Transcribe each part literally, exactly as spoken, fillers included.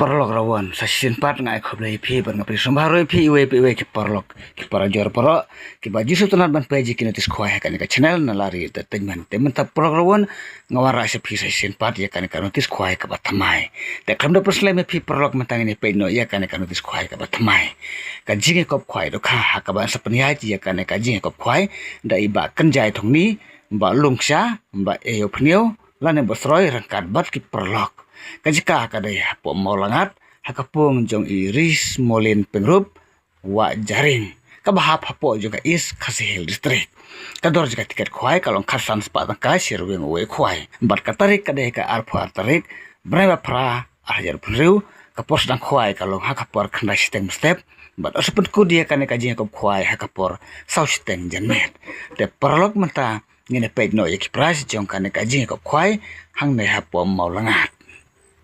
Paralok Rawon, sa shisien pat nga ai khublei ïa phi bad nga pdiang sngewbha ruh ïa phi iwei pa iwei ki paralok, ki para jor para, kiba ju sngewtynnat ban peit ïa ki notis khwai ha kane ka channel Nalari Entertainment. Te mynta paralok Rawon, nga wanrah sha phi sa shisien pat ïa kane ka notis khwai kaba thymmai. Te khlem da pynslem ïa phi paralok, mynta ngin ïa peit noh ïa kane ka notis khwai kaba thymmai. Ka jingïakop khwai dohkha ha kaba yn sa pynïaid ïa kane ka jingïakop khwai da i Bah Kynjai Thongni, Bah Lungsha, Bah Eyo Pynïew, lane Bah Sroi ryngkat bad ki paralok. Ka jaka ka dei hapoh Mawlangat, ha ka pung jong i Ris Molin Pyngrope, Wah Jaring, kaba hap hapoh jong ka East Khasi Hills District. Ka dor jong ka tiket khwai ka long khatsan spah tyngka shi rwiang uwei u khwai. Bad ka tarik ka dei ka arphew ar tarik, bnai ba phra, ar hajar arphew hynriew, ka por sdang khwai ka long ha ka por khyndai shiteng mynstep. Bad yn sa pynkut ïa kane ka jingïakop khwai ha ka por saw shiteng janmiet. Te paralok mynta ngin ïa peit noh ïa ki prize jong kane ka jingïakop khwai hangne hapoh Mawlangat.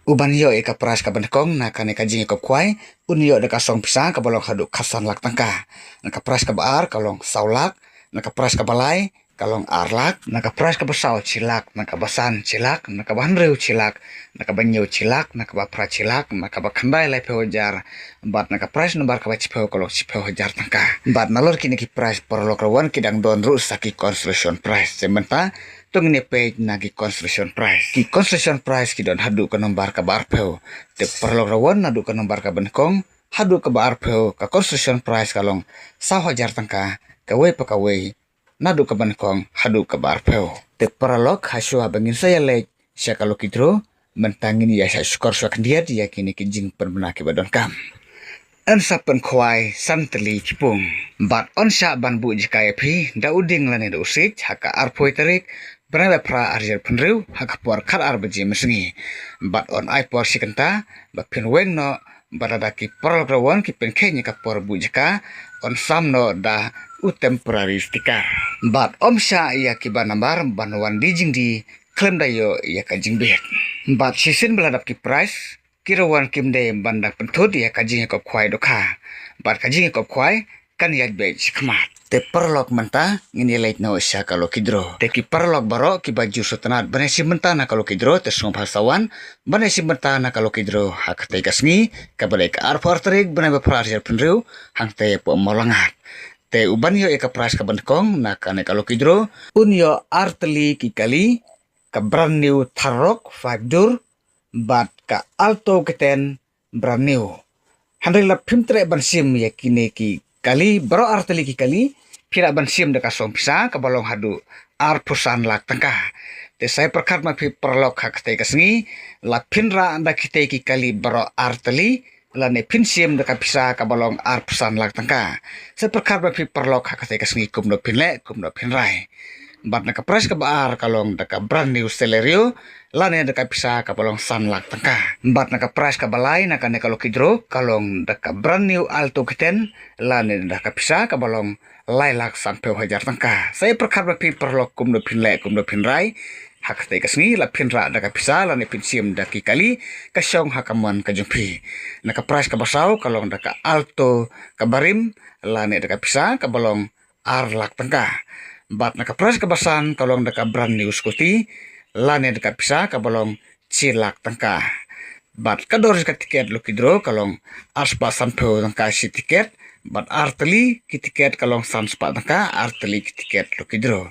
Uban ïoh ïa ka prize kaba nyngkong na kane ka jingïakop khwai, un ïoh da ka song pisa kaba long haduh khatsan lak tyngka. Na ka prize kaba ar ka long saw lak, na ka prize kaba lai ka long ar lak, na ka prize kaba saw shi lak, na kaba san shi lak, na kaba hynriew shi lak, na kaba hynñiew shi lak, na kaba phra shi lak, na kaba khyndai laiphew hajar, bad na ka prize number kaba shiphew ka long shiphew hajar tyngka. Bad nalor kine ki prize paralok Rawon ki dang don ruh sa ki consolation prize. Te mynta to ngin ïa peit na ki consolation prize. Ki consolation prize ki don haduh ka number kaba arphew. Te paralok Rawon, naduh ka number kaba nyngkong haduh kaba arphew, ka consolation prize ka long saw hajar tyngka kawei pa kawei, naduh kaba nyngkong haduh kaba arphew. Te paralok, ha shuwa ba ngin sa ïaleit sha ka lucky draw, mynta ngin ïa shah shukor shwa khyndiat ïa kine ki jingpynbna kiba donkam. Yn sa pynkhwai san tylli ki pung. Bad yn shah ban buh jaka ïa phi da u dieng lane da u siej ha ka arphew tarik, bnai ba phra, ar hajar arphew hynriew, ha ka por khatar baje mynsngi. Bad yn ai por shi kynta ba phin weng noh, bad lada ki paralok Rawon ki pynkheiñ ïa ka por buh jaka, yn sam noh da u temporary sticker. Bad ym shah ïa kiba number ban wan die jingdie khlem da ïoh ïa ka jingbit. Bad shisien ba la dap ki prize, ki Rawon kim dei ban dang pynthut ïa ka jingïakop khwai dohkha. Bad ka jingïakop khwai kan ïaid beit shakhmat. Te paralok, mynta ngin ïaleit noh sha ka lucky draw. Te ki paralok baroh kiba ju sngewtynnat ban ïashim bynta na ka lucky draw, te sngewbha sa wan ban ïashim bynta na ka lucky draw ha katei ka sngi, kaba dei ka arphew ar tarik, bnai ba phra, ar hajar arphew hynriew, hangtei hapoh Mawlangat. Te uban ïoh ïa ka prize kaba nyngkong na kane ka lucky draw, un ïoh ar tylli ki kali, ka brand new Thar Roxx five door, bad ka Alto K ten brand new. Hynrei lada phim treh ban shim ïa kine ki kali baroh, ar tylli ki kali, phi lah ban shim da ka song pisa kaba long haduh arphew san lak tyngka. Te sa ïa pyrkhat ma phi paralok, ha katei ka sngi, lada phin rah da kitei ki kali baroh ar tylli, lane phin shim da ka pisa kaba long arphew san lak tyngka. Sa ïa pyrkhat ma phi paralok, ha katei ka sngi kumno phin leh, kumno phin rai. Bad na ka prize kaba ar ka long da ka brand new Celerio, lane da ka pisa kaba long san lak tyngka. Bad na ka prize kaba lai na kane ka lucky draw ka long da ka brand new Alto K ten, lane da ka pisa kaba long lai lak sanphew hajar tyngka. Sa ïa pyrkhat ma phi paralok kumno phin leh, kumno phin rai. Ha katei ka sngi, lada phin rah da ka pisa lane phin shim da ki kali, ka shong ha ka mon ka jong phi. Na ka prize kaba saw ka long da ka Alto kaba rim, lane da ka pisa kaba long ar lak tyngka. Bad na ka prize kaba san ka long da ka brand new scooty, lane da ka pisa kaba long shi lak tyngka. Bad ka dor jong ka tiket lucky draw ka long ar spah sanphew tyngka shi tiket. Bad ar tylli ki tiket ka long san spah tyngka, ar tylli ki tiket lucky draw.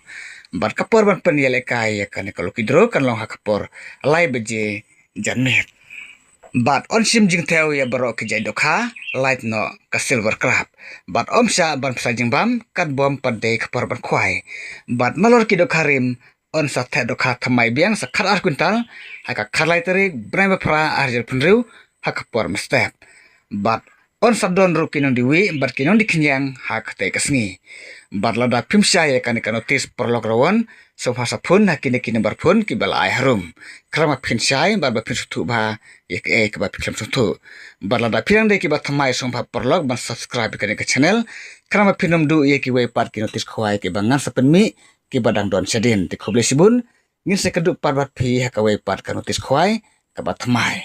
Bad ka por ban pynïalehkai ïa kane ka lucky draw kan long ha ka por lai baje janmiet. Bad yn shim jingthew ïa baroh ki jait dohkha, lait noh ka silver craft. Bad ym shah ban pynshai jingbam, katba ym pat dei ka por ban khwai. Bad nalor ki dohkha rim, yn sa theh dohkha thymmai biang sa khatar kwintal, ha ka khatlai tarik, bnai ba phra, ar hajar arphew hynriew, ha ka por mynstep. Bad yn sa don ruh ki nongdie wieh bad ki nongdie khñiang ha katei ka sngi. Bad lada phim shai ïa kane ka notis paralok Rawon, sngewbha sa phone ha kine ki number phone kiba la ai harum. Khnang ba phin shai bad ba phin sngewthuh bha ïa kaei kaba phi khlem sngewthuh. Bad lada phi dang dei kiba thymmai, sngewbha paralok ban subscribe ïa kane ka channel, khnang ba phin ym duh ïa kiwei pat ki notis khwai kiba ngan sa pynmih, kiba dang don shadien. Te khublei shibun, ngin sa ïakynduh pat bad phi ha kawei pat ka notis khwai kaba thymmai.